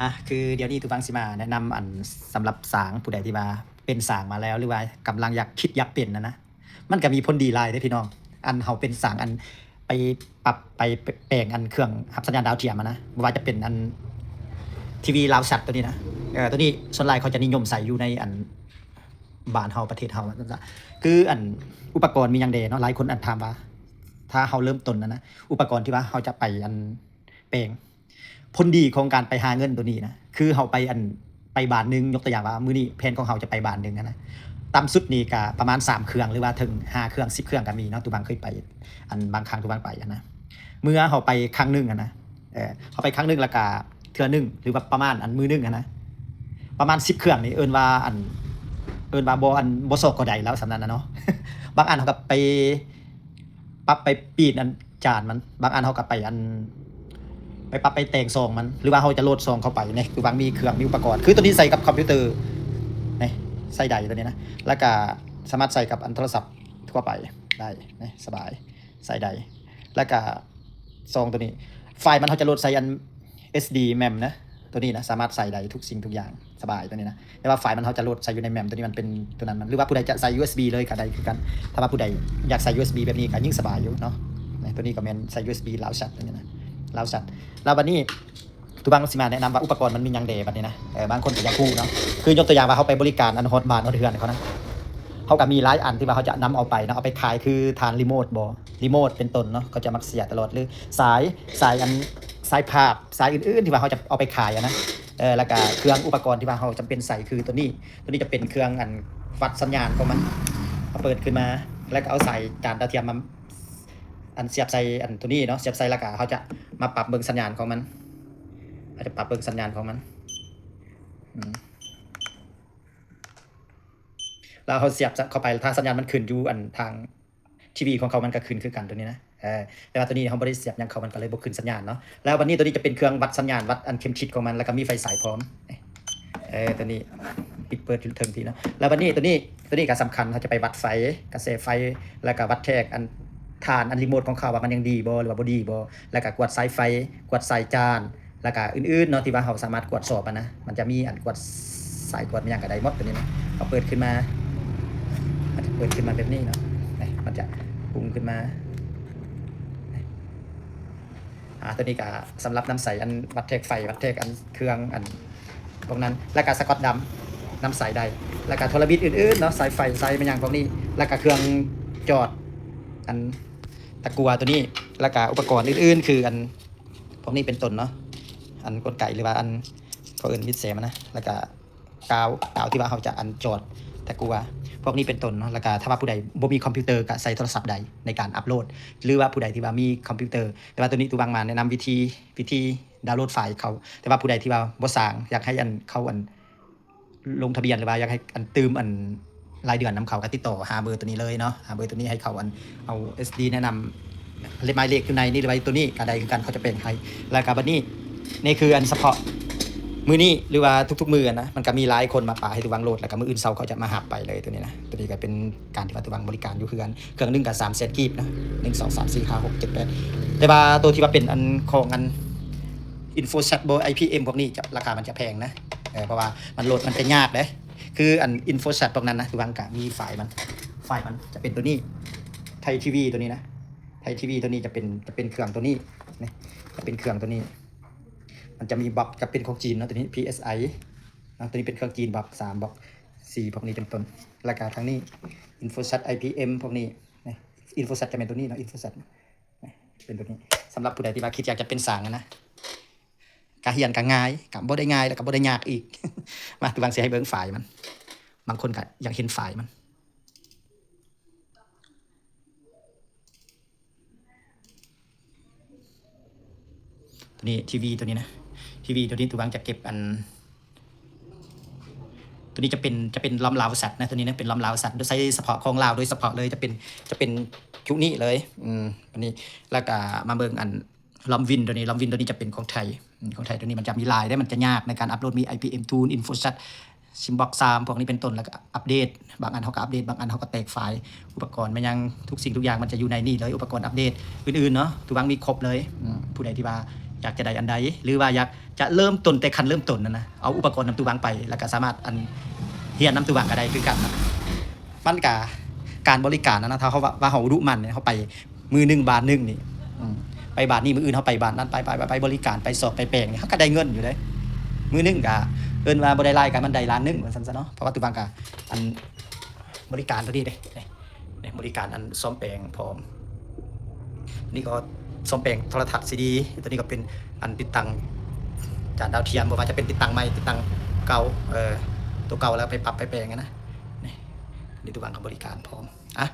ອ່ະ ຄືດຽວນີ້ຕູບັງຊິມາແນະນຳ ອັນ ສຳລັບຊ່າງຜູ້ໃດທີ່ວ່າເປັນຊ່າງມາແລ້ວ ຫຼືວ່າກຳລັງຢາກ ຄິດຢາກເປັນຫັ້ນນະ ມັນກະມີຜົນດີຫຼາຍເດ້ພີ່ນ້ອງ. ອັນເຮົາເປັນຊ່າງ ອັນໄປປັບໄປແປງ ອັນເຄື່ອງຮັບສັນຍານດາວທຽມຫັ້ນນະ ບໍ່ວ່າຈະເປັນ ອັນ ທີວີລາວຊັດໂຕນີ້ນະ ເອີ ໂຕນີ້ສ່ວນຫຼາຍເຂົາຈະນິຍົມໃຊ້ຢູ່ໃນ ອັນ ບ້ານເຮົາ ປະເທດເຮົາວ່າຊັ້ນຊະ. ຄື ອັນ ອຸປະກອນມີຫຍັງແດ່ເນາະ ຫຼາຍຄົນ ອັນ ຖາມວ່າ ຖ້າເຮົາເລີ່ມຕົ້ນຫັ້ນນະ ອຸປະກອນທີ່ວ່າເຮົາຈະໄປ ອັນ ແປງ ຜົນດີຂອງການໄປຫາເງິນໂຕນີ້ນະ ຄືເຮົາໄປ ອັນ ໄປບ້ານໜຶ່ງ ຍົກຕົວຢ່າງວ່າ ມື້ນີ້ແຜນຂອງເຮົາຈະໄປບ້ານໜຶ່ງຫັ້ນນະ ຕ່ຳສຸດນີ້ກະປະມານສາມເຄື່ອງ ຫຼືວ່າເຖິງຫ້າເຄື່ອງ ສິບເຄື່ອງກະມີເນາະ. ຕູບັງເຄີຍໄປ ອັນ ບາງຄັ້ງຕູບັງໄປຫັ້ນນະ ເມື່ອເຮົາໄປຄັ້ງໜຶ່ງຫັ້ນນະ ເອີ ເຮົາໄປຄັ້ງໜຶ່ງ ແລ້ວກະເທື່ອໜຶ່ງ ຫຼືວ່າປະມານ ອັນ ມື້ໜຶ່ງຫັ້ນນະ ປະມານສິບເຄື່ອງນີ້ ເອີ້ນວ່າ ອັນ ເອີ້ນວ່າບໍ່ ອັນ ບໍ່ຊອກກໍໄດ້ແລ້ວ ສ່ຳນັ້ນນະເນາະ. ບາງອັນເຮົາກະໄປປັບໄປປີ້ນ ອັນ ຈານມັນ ບາງອັນເຮົາກະໄປ ອັນ ໄປປັບໄປແຕ່ງຊ່ອງມັນ ຫຼືວ່າເຮົາຈະໂຫຼດຊ່ອງເຂົ້າໄປນີ້ ຄືບາງມີເຄື່ອງ ມີອຸປະກອນ ຄືໂຕນີ້ໃສ່ກັບຄອມພິວເຕີນີ້ ໃສ່ໄດ້ໂຕນີ້ນະ ແລ້ວກະສາມາດໃສ່ກັບ ອັນ ໂທລະສັບທົ່ວໄປໄດ້ນີ້ ສະບາຍ ໃສ່ໄດ້ ແລ້ວກະຊ່ອງໂຕນີ້ ໄຟລ໌ມັນເຮົາຈະໂຫຼດໃສ່ ອັນ ເອສດີແມັມນະ ໂຕນີ້ນະ ສາມາດໃສ່ໄດ້ທຸກສິ່ງທຸກຢ່າງ ສະບາຍໂຕນີ້ນະ. ແຕ່ວ່າໄຟລ໌ມັນເຮົາຈະໂຫຼດໃສ່ຢູ່ໃນແມັມໂຕນີ້ ມັນເປັນໂຕນັ້ນມັນ ຫຼືວ່າຜູ້ໃດຈະໃສ່ຢູເອສບີເລີຍກະໄດ້ຄືກັນ. ຖ້າວ່າຜູ້ໃດຢາກໃສ່ຢູເອສບີແບບນີ້ກະຍິ່ງສະບາຍຢູ່ເນາະ. ນີ້ ໂຕນີ້ກະແມ່ນໃສ່ຢູເອສບີລາວຊັດໂຕນີ້ນະ ລາວຊັດ. ແລ້ວບັດນີ້ ຕູບັງຊິມາແນະນຳວ່າອຸປະກອນມັນມີຫຍັງແດ່ບັດນີ້ນະ ເອີ ບາງຄົນກະຢາກຮູ້ເນາະ. ຄືຍົກຕົວຢ່າງວ່າເຮົາໄປບໍລິການ ອັນ ຮອດບ້ານຮອດເຮືອນເຂົານະ ເຮົາກະມີຫຼາຍອັນທີ່ວ່າເຮົາຈະນຳເອົາໄປເນາະ ເອົາໄປຂາຍ ຄືຖານຣີໂມດບໍ ຣີໂມດເປັນຕົ້ນເນາະ ເຂົາຈະມັກເສຍຕະຫຼອດ ຫຼື ສາຍ ສາຍ ອັນ ສາຍພາບ ສາຍອື່ນໆ ທີ່ວ່າເຮົາຈະເອົາໄປຂາຍຫັ້ນນະ ເອີ ແລ້ວກະເຄື່ອງອຸປະກອນທີ່ວ່າເຮົາຈຳເປັນໃສ່ຄືໂຕນີ້ ໂຕນີ້ຈະເປັນເຄື່ອງ ອັນ ວັດສັນຍານຂອງມັນ. ເຮົາເປີດຂຶ້ນມາ ແລ້ວກະເອົາສາຍຈານດາວທຽມມາ ອັນ ສຽບໃສ່ ອັນ ໂຕນີ້ເນາະ ສຽບໃສ່ ແລ້ວກະເຮົາຈະມາປັບເບິ່ງສັນຍານຂອງມັນ ເຮົາຈະປັບເບິ່ງສັນຍານຂອງມັນ ອືມ ແລ້ວເຮົາສຽບເຂົ້າໄປ ຖ້າສັນຍານມັນຂຶ້ນຢູ່ ອັນ ທາງທີວີຂອງເຂົາ ມັນກະຂຶ້ນຄືກັນໂຕນີ້ນະ ເອີ ແຕ່ວ່າໂຕນີ້ເຮົາບໍ່ໄດ້ສຽບຫຍັງເຂົ້າ ມັນກະເລີຍບໍ່ຂຶ້ນສັນຍານເນາະ. ແລ້ວບັດນີ້ໂຕນີ້ຈະເປັນເຄື່ອງວັດສັນຍານ ວັດ ອັນ ເຂັມທິດຂອງມັນ ແລ້ວກະມີໄຟສາຍພ້ອມ ເອີ ໂຕນີ້ປິດເປີດຢູ່ເທິງພີ້ເນາະ. ແລ້ວບັດນີ້ໂຕນີ້ ໂຕນີ້ກະສຳຄັນ ເຮົາຈະໄປວັດໄຟ ກະແສໄຟ ແລ້ວກະວັດແທກ ອັນ ຖານ ອັນ ຣີໂມດຂອງເຂົາວ່າມັນຍັງດີບໍ່ ຫຼືວ່າບໍ່ດີບໍ່ ແລ້ວກະກວດສາຍໄຟ ກວດສາຍຈານ ແລ້ວກະອື່ນໆເນາະ ທີ່ວ່າເຮົາສາມາດກວດສອບຫັ້ນນະ. ມັນຈະມີ ອັນ ກວດສາຍກວດ ແມ່ນຫຍັງກະໄດ້ໝົດໂຕນີ້ນະ. ເຮົາເປີດຂຶ້ນມາ ມັນຈະເປີດຂຶ້ນມາແບບນີ້ເນາະ ນີ້ ມັນຈະປຸງຂຶ້ນມາ. ອ່າ ໂຕນີ້ກະສຳລັບນຳໃຊ້ ອັນ ວັດແທກໄຟ ວັດແທກ ອັນ ເຄື່ອງ ອັນ ພວກນັ້ນ ແລ້ວກະສະກອດດຳ ນຳໃຊ້ໄດ້ ແລ້ວກະໂທລະບິດອື່ນໆເນາະ ສາຍໄຟ ສາຍແມ່ນຫຍັງພວກນີ້ ແລ້ວກະເຄື່ອງຈອດ ອັນ ຕະກົ່ວໂຕນີ້ ແລ້ວກະອຸປະກອນອື່ນໆ ຄື ອັນ ພວກນີ້ເປັນຕົ້ນເນາະ ອັນ ກົນໄກ ຫຼືວ່າ ອັນ ເຂົາເອີ້ນມິດແຊມນະ ແລ້ວກະ ກາວ ກາວທີ່ວ່າເຮົາຈະ ອັນ ຈອດຕະກົ່ວ ພວກນີ້ເປັນຕົ້ນເນາະ. ແລ້ວກະຖ້າວ່າຜູ້ໃດບໍ່ມີຄອມພິວເຕີກະໃຊ້ໂທລະສັບໄດ້ໃນການອັບໂຫຼດ ຫຼືວ່າຜູ້ໃດທີ່ວ່າມີຄອມພິວເຕີ. ແຕ່ວ່າໂຕນີ້ຕູບັງມາແນະນຳວິທີ ວິທີດາວໂຫຼດໄຟລ໌ເຂົ້າ. ແຕ່ວ່າຜູ້ໃດທີ່ວ່າບໍ່ສ້າງ ຢາກໃຫ້ ອັນ ເຂົາ ອັນ ລົງທະບຽນ ຫຼືວ່າຢາກໃຫ້ ອັນ ຕື່ມ ອັນ ລາຍເດືອນນຳເຂົາ ກະຕິດຕໍ່ຫາເບີໂຕນີ້ເລີຍເນາະ ຫາເບີໂຕນີ້ ໃຫ້ເຂົາ ອັນ ເອົາເອັສດີແນະນຳ ເລກ ໝາຍເລກຢູ່ໃນນີ້ ຫຼືວ່າໂຕນີ້ກະໄດ້ຄືກັນ ເຂົາຈະແປງໃຫ້. ແລ້ວກະບັດນີ້ ນີ້ຄື ອັນ ສະເພາະມື້ນີ້ ຫຼືວ່າທຸກໆມື້ຫັ້ນນະ ມັນກະມີຫຼາຍຄົນມາປະໃຫ້ຕູບັງໂຫຼດ ແລ້ວກະມື້ອື່ນເຊົ້າເຂົາຈະມາຮັບໄປເລີຍໂຕນີ້ນະ. ໂຕນີ້ກະເປັນການທີ່ວ່າຕູບັງບໍລິການຢູ່ເຮືອນ ເຄື່ອງໜຶ່ງກະສາມແສນກີບເນາະ ໜຶ່ງ ສອງ ສາມ ສີ່ ຫ້າ ຫົກ ເຈັດ ແປດ. ແຕ່ວ່າໂຕທີ່ວ່າເປັນ ອັນ ຂອງ ອັນ ອິນໂຟແຊັດບໍ ໄອພີເອັມ ພວກນີ້ ຈະ ລາຄາມັນຈະແພງນະ ເອີ ເພາະວ່າມັນໂຫຼດ ມັນຈະຍາກເດ້. ຄື ອັນ ອິນໂຟແຊັດ ພວກນັ້ນນະ ຕູບັງກະມີໄຟລ໌ມັນ ໄຟລ໌ມັນຈະເປັນໂຕນີ້ ໄທທີວີໂຕນີ້ນະ ໄທທີວີໂຕນີ້ຈະເປັນ ຈະເປັນເຄື່ອງໂຕນີ້ ນີ້ ຈະເປັນເຄື່ອງໂຕນີ້ ມັນຈະມີບັອກ ຈະເປັນຂອງຈີນເນາະ ໂຕນີ້ ພີເອັສໄອ ເນາະ ໂຕນີ້ເປັນເຄື່ອງຈີນ ບັອກສາມ ບັອກສີ່ ພວກນີ້ເປັນຕົ້ນ. ແລ້ວກະທາງນີ້ ອິນໂຟແຊັດ ໄອພີເອັມ ພວກນີ້ ນີ້ ອິນໂຟແຊັດຈະແມ່ນໂຕນີ້ເນາະ ອິນໂຟແຊັດ ເປັນໂຕນີ້. ສຳລັບຜູ້ໃດທີ່ວ່າຄິດຢາກຈະເປັນຊ່າງຫັ້ນນະ ກະຮຽນກະງ່າຍ ກະບໍ່ໄດ້ງ່າຍ ແລ້ວກະບໍ່ໄດ້ຍາກອີກ. ມາ ຕູບັງຊິໃຫ້ເບິ່ງໄຟລ໌ມັນ ບາງຄົນກະຢາກເຫັນໄຟລ໌ມັນ. ໂຕນີ້ທີວີໂຕນີ້ນະ ທີວີໂຕນີ້ ຕູບັງຈະເກັບ ອັນ ໂຕນີ້ຈະເປັນ ຈະເປັນລຳລາວຊັດນະ ໂຕນີ້ນະ ເປັນລຳລາວຊັດ ໃຊ້ສະເພາະຂອງລາວໂດຍສະເພາະເລີຍ ຈະເປັນ ຈະເປັນຈຸນີ້ເລີຍ ອືມ ອັນນີ້. ແລ້ວກະມາເບິ່ງ ອັນ ລຳວິນໂຕນີ້ ລຳວິນໂຕນີ້ຈະເປັນຂອງໄທ ອືມ ຂອງໄທໂຕນີ້ມັນຈະມີຫຼາຍເດ້ ມັນຈະຍາກໃນການອັບໂຫຼດ ມີ ໄອພີເອັມ ທູນ ອິນໂຟແຊັດ ຊິມບັອກສາມ ພວກນີ້ເປັນຕົ້ນ ແລ້ວກະອັບເດດ ບາງອັນເຮົາກະອັບເດດ ບາງອັນເຮົາກະແຕກໄຟລ໌ ອຸປະກອນແມ່ນຫຍັງ ທຸກສິ່ງທຸກຢ່າງມັນຈະຢູ່ໃນນີ້ເລີຍ ອຸປະກອນອັບເດດອື່ນໆເນາະ ທຸກຢ່າງມີຄົບເລີຍ. ອືມ ຜູ້ໃດທີ່ວ່າຢາກຈະໄດ້ອັນໃດ ຫຼືວ່າຢາກ ຈະເລີ່ມຕົ້ນແຕ່ຂັ້ນເລີ່ມຕົ້ນນັ້ນນະ ເອົາອຸປະກອນນຳຕູ້ຫວ່າງໄປ ແລ້ວກໍສາມາດ ອັນ ຮຽນນຳຕູ້ຫວ່າງກໍໄດ້ຄືກັນນະ. ມັນກະ ການບໍລິການນະ ຖ້າເຮົາວ່າ ວ່າເຮົາດຸໝັ່ນນີ້ ເຮົາໄປມື້ໜຶ່ງບ້ານໜຶ່ງນີ້ ອືມ ໄປບ້ານນີ້ ມື້ອື່ນເຮົາໄປບ້ານນັ້ນ ໄປ ໄປ ໄປ ໄປບໍລິການ ໄປຊອກໄປແປງນີ້ ເຮົາກໍໄດ້ເງິນຢູ່ເດ້. ມື້ໜຶ່ງກໍ ເອີ້ນວ່າບໍ່ໄດ້ຫຼາຍກໍມັນໄດ້ລ້ານໜຶ່ງວ່າຊັ້ນຊະເນາະ ເພາະວ່າຕູ່ຫວ່າງກໍອັນ ບໍລິການຕົວນີ້ເດ້ ນີ້ ນີ້ບໍລິການອັນສ້ອມແປງພ້ອມ. ນີ້ກໍສ້ອມແປງໂທລະທັດ ຊີດີ ຕົວນີ້ກໍເປັນອັນຕິດຕັ້ງຈານດາວທຽມ ບໍ່ວ່າຈະເປັນຕິດຕັ້ງໃໝ່ ຕິດຕັ້ງເກົ່າ ເອີ ຕົວເກົ່າແລ້ວໄປປັບໄປແປງນະ. ນີ້ ນີ້ຕູ່ຫວ່າງກໍບໍລິການພ້ອມ. ອ່ະ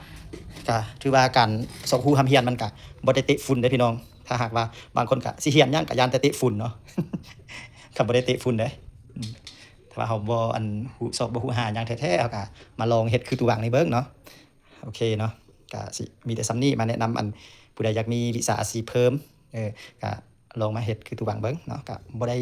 ກໍຖືວ່າການຊອກຮູ້ຮ່ຳຮຽນມັນກໍບໍ່ໄດ້ເຕະຝຸ່ນເດ້ພີ່ນ້ອງ. ຖ້າຫາກວ່າບາງຄົນກໍຊິຮຽນຫຍັງກໍຢ້ານແຕ່ເຕະຝຸ່ນເນາະ ກໍບໍ່ໄດ້ເຕະຝຸ່ນເດ້. ອືມ ຖ້າວ່າເຮົາບໍ່ ອັນ ຮູ້ຊອກ ບໍ່ຮູ້ຫາຫຍັງແທ້ໆ ເຮົາກໍມາລອງເຮັດຄືຕູ່ຫວ່າງນີ້ເບິ່ງເນາະ. ໂອເຄເນາະ ກະຊິມີແຕ່ສ່ຳນີ້ ມາແນະນຳ ອັນ ຜູ້ໃດຢາກມີວິຊາອາຊີບເພີ່ມ ເອີ ກະລອງມາເຮັດຄືຕູ່ຫວ່າງເບິ່ງເນາະ. ກະບໍ່ໄດ້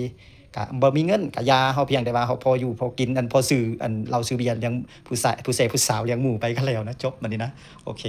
ກະບໍ່ມີເງິນກະຢ່າ ເຮົາພຽງແຕ່ວ່າເຮົາພໍຢູ່ພໍກິນ ອັນ ພໍຊື້ ອັນ ເຫຼົ້າຊື້ເບຍລ້ຽງຜູ້ຊາຍ ຜູ້ແຊຜູ້ສາວລ້ຽງໝູໄປກໍແລ້ວນະ ຈົບບັດນີ້ນະ. ໂອເຄ.